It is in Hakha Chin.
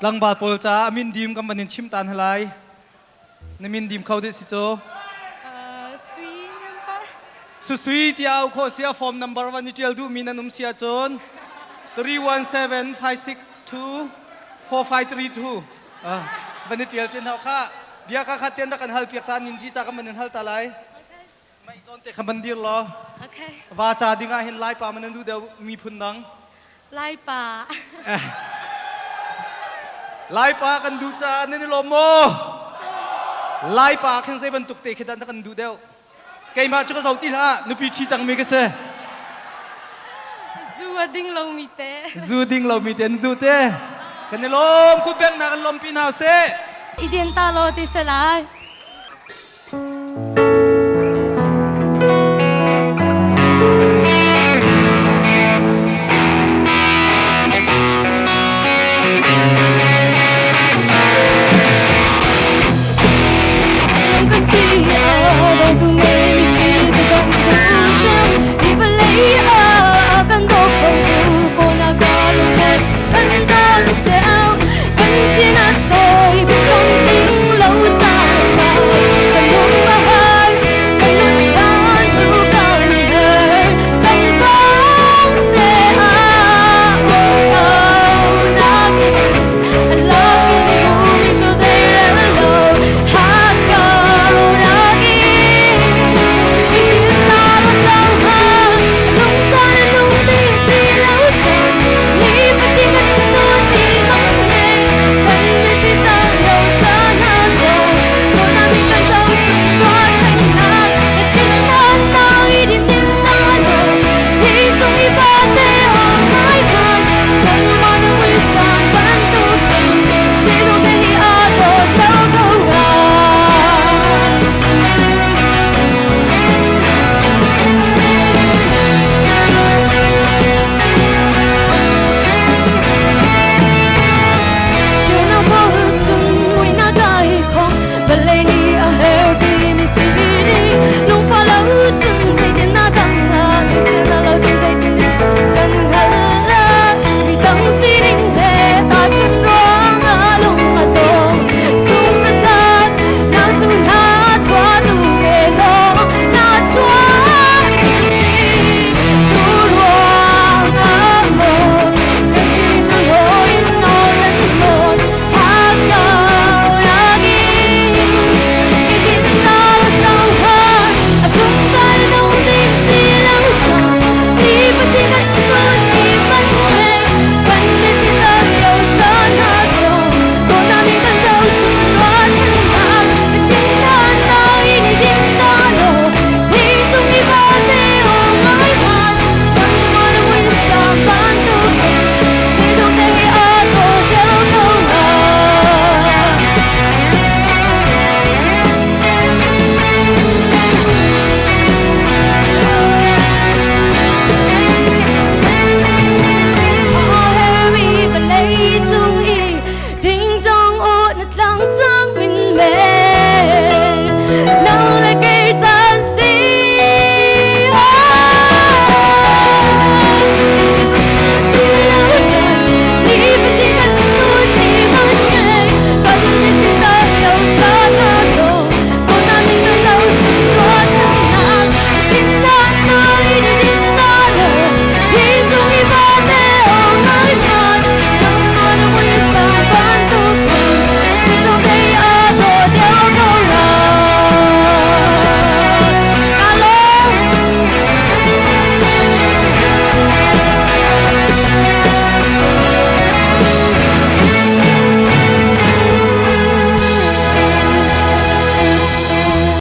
Tlangval pawl caah a min dim kan van in chim tan lai. Na min dim kho dih si cu. Sui number. Susui tiah au khawh sia form number van i ṭial duhmi nan um si ahcun 317 562 4532 van i ṭial te hna kha bia ka khat ten rak kan hal piak ta nin di ca kan van in hal ta lai. Mei zawn te kha van dir law. Okay. Va ca ding ah hin Laipa man an duh deuh miphun dang. Laipa. Laipa kan duh caah nan i lawm maw? Laipa khin zei bantuk te khi dah na kan duh deuh? Keimah cu ka zo ti hlah, nupi ṭhi cangmi ka si. Zu a ding lomi te. Zu ding lomi te na duh te. Kan i lawm, kut bengnak kan lawmpi hna usih. I din ta law ti se lai.